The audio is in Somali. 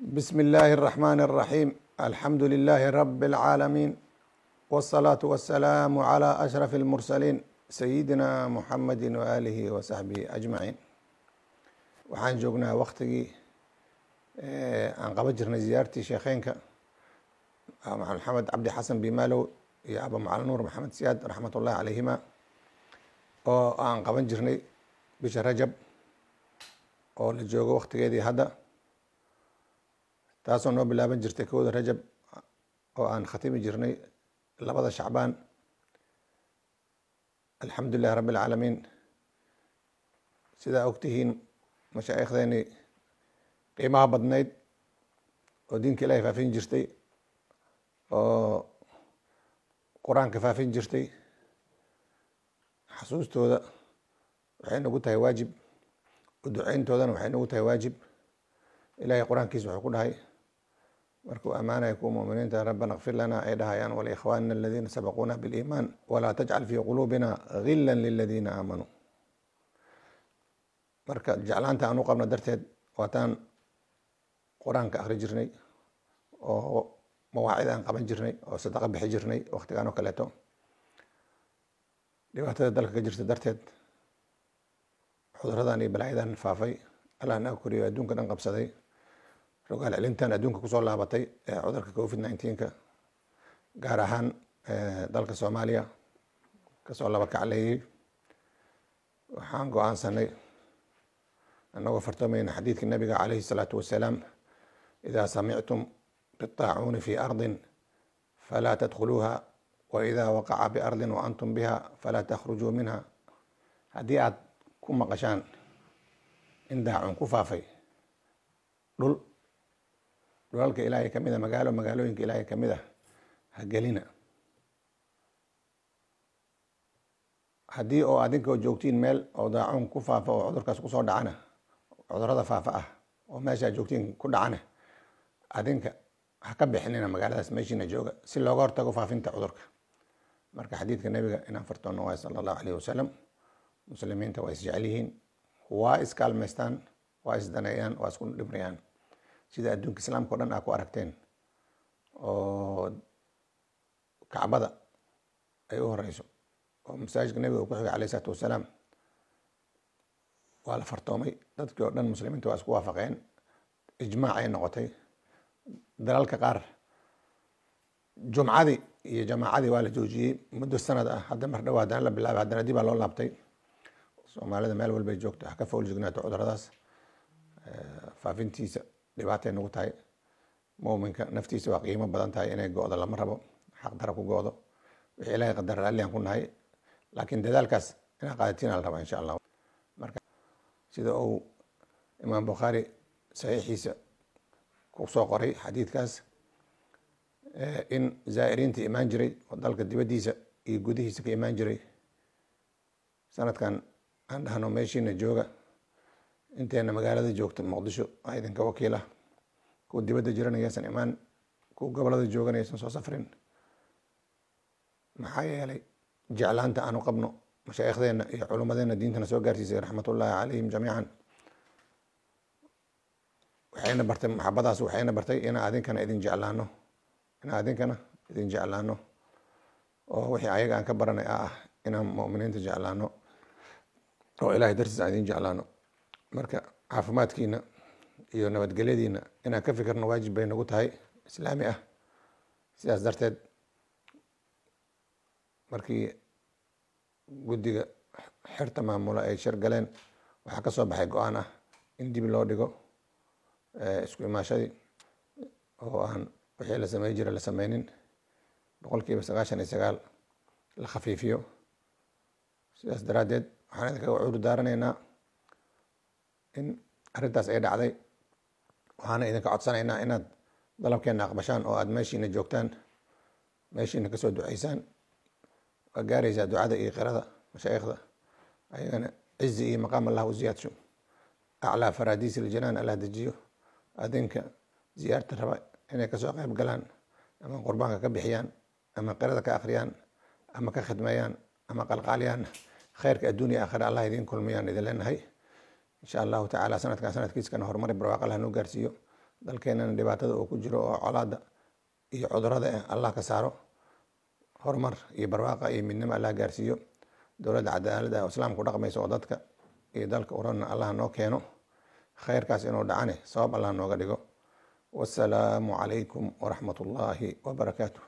بسم الله الرحمن الرحيم، الحمد لله رب العالمين، والصلاة والسلام على أشرف المرسلين، سيدنا محمد وآله وصحبه أجمعين. Waxaan joognaa waktigii aan qaban jirnay ziyaartii sheekheynka Maxamed Cabdi Xasan Bimalow iyo Aba Macalin Nuur Maxamed Siyaad, raxmat ullahi calayhima, oo aan qaban jirnay bisha Rajab oo la joogo waktigeedii hadda, taasoo noo bilaaban jirtay 1da Rajab oo aan khatimi jirnay 2da Shacbaan. Alxamdu lilahi rabbi alcaalamiin. Sidaa ogtihiin, mashaa'ikhdeeni qiimaha badnayd oo diinka Ilahay faafin jirtay oo Qur-aanka faafin jirtay, xasuustooda waxay nagu tahay waajib, u duceyntoodana waxay nagu tahay waajib. Ilahay Qur-aankiisa wuxuu ku dhahay markuu ammaanaya kuwa muminiinta: "Rabbana kfir lana," ay dhahayaan, "waliikhwanina aladiina sabaquuna biliimaan, walaa tajcal fi quluubina gila liladiina aamanuu." Marka jeclaanta aan u qabno darteed waataan Qur-aanka akri jirnay oo mawaacid aan qaban jirnay oo sadaqa bixi jirnay waktigaan oo kaleeto. Dhibaatada dalka ka jirta darteed, cuduradan iyo balaayadan faafay, Allah naga koriyo, adduunka dhan qabsaday, rogaal celintan adduunka kusoo laabatay ee cudurka COVID-19-ka, gaar ahaan dalka Soomaaliya kasoo laba kacleeyey, waxaan go-aansanay, annagoo fartoomayna xadiidka Nabiga calayhi الsalaatu wasalaam: "Idaa samictum biطaacuuni fi ardin falaa tadkhuluuha, waida waqaca biardin waantum biha falaa takhrujuu minha." Haddii aad ku maqashaan in daacuun ku faafay dhul dhulalka Ilaahay kamid a, magaalo magaalooyinka Ilaahay kamid a, ha gelina. Haddii oo adinkoo joogtiin meel oo daacuun ku faafa oo cudurkaas kusoo dhacana, cudurada faafa ah oo meeshaa joogtiin ku dhacana, adinka ha ka bixinina magaaladaas, meeshiina jooga, si looga hortago faafinta cudurka. Marka xadiidka Nabiga inaan fartoonno waay, sala Allahu alayh wasalam. Muslimiinta waa isjecel yihiin, waa iskaalmaystaan, waa isdaneeyaan, waa isku dhibrayaan, sida adduunka Islaamka o dhan aa ku aragteen oo Kacbada ay u horeyso oo masaajidka Nabiga uu ku xigay alayh isalaatu wasalaam. Waa la fartoomay, dadkii oo dhan muslimiinta waa isku waafaqeen, ijmaac ay noqotay. Dalalka qaar jumcadii iyo jamaacadii waa la joojiyey muddo sanad ah. Hadda mar dhow haddana la bilaabay, haddana dib baa loo laabtay. Soomaalida meel walbay joogto ha ka fool jignaato cuduradaas faafintiisa, dhibaatay nagu tahay. Muuminka naftiisa waa qiimo badan tahay, inay go-do lama rabo, xaq dara ku go-do. Wixii Ilahay qadar raalliyan ku nahay, laakiin dadaalkaas inaa qaadatiin la rabaa, insha Allah. Marka sida uu Imaam Bukhaari saxiixiisa ku soo qoray xadiidkaas, in zaa'iriinta imaan jiray oo dalka dibaddiisa iyo gudihiisa ka imaan jiray sanadkan aan dhahno meeshiina jooga. Inteena magaalada joogta Muqdisho aa idinka wakiila, kuwa dibadda jirana yaysan imaan, kuwa gobolada joogana yaysan soo safrin. Maxaa yeelay jeclaanta aanu qabno mashaayikhdeena iyo culummadeena diintana soo gaarsiisay, raxmatullaahi calayhim jamiican, waxayna bartay maxabadaas, waxayna bartay inaa adinkana idin jeclaano, inaa adinkana idin jeclaano, oo wixii ayaga aan ka baranay ah inaan mu'miniinta jeclaano oo Ilahay dartiis aan idin jeclaano. Marka caafimaadkiina iyo nabadgelyadiina inaan ka fikirno waajib bay nagu tahay Islaami ah. Sidaas darteed, markii guddiga xerta maamula ay shir galeen, waxaa ka soo baxay go-aan ah in dib loo dhigo isku imaashadii oo aan wixii la samey jira la sameynin, 99% la khafiifiyo. Sidaas daraaddeed waxaan idinkaga cudur daaranaynaa in arrintaas ay dhacday, waxaana idinka codsanaynaa inaad dalabkeena aqbashaan oo aada meeshiina joogtaan, meeshiina kasoo duceysaan. Waa gaaraysaa ducada iyo qirada mashaayikhda. Ayagana cizi iyo maqaam Allah u ziyaadsho, aclaa faradiis iljanaan Allah dejiyo. Adinka ziyaarta raba inay kasoo qayb galaan ama qurbaanka ka bixiyaan ama qirada ka akhriyaan ama ka khidmeeyaan ama qalqaaliyaan, khayrka adduunya aakhira Allah idiin kulmiyaan idin leenahay, insha Allahu tacaala. Sanadkan sanadkiiskana horumari barwaaqo Allah noo gaarsiiyo. Dalkeenana dhibaatada uu ku jiro oo colaada iyo cudurada ah Allah ka saaro. Horumar iyo barwaaqa iyo midnimo Allah gaarsiiyo. Dowladda cadaaladda oo islaamku dhaqmayso oo dadka iyo dalka urana Allah noo keeno. Khayrkaas inuu dhacane sabab Allah nooga dhigo. Wasalaamu calaykum waraxmat ullaahi wabarakaatuh.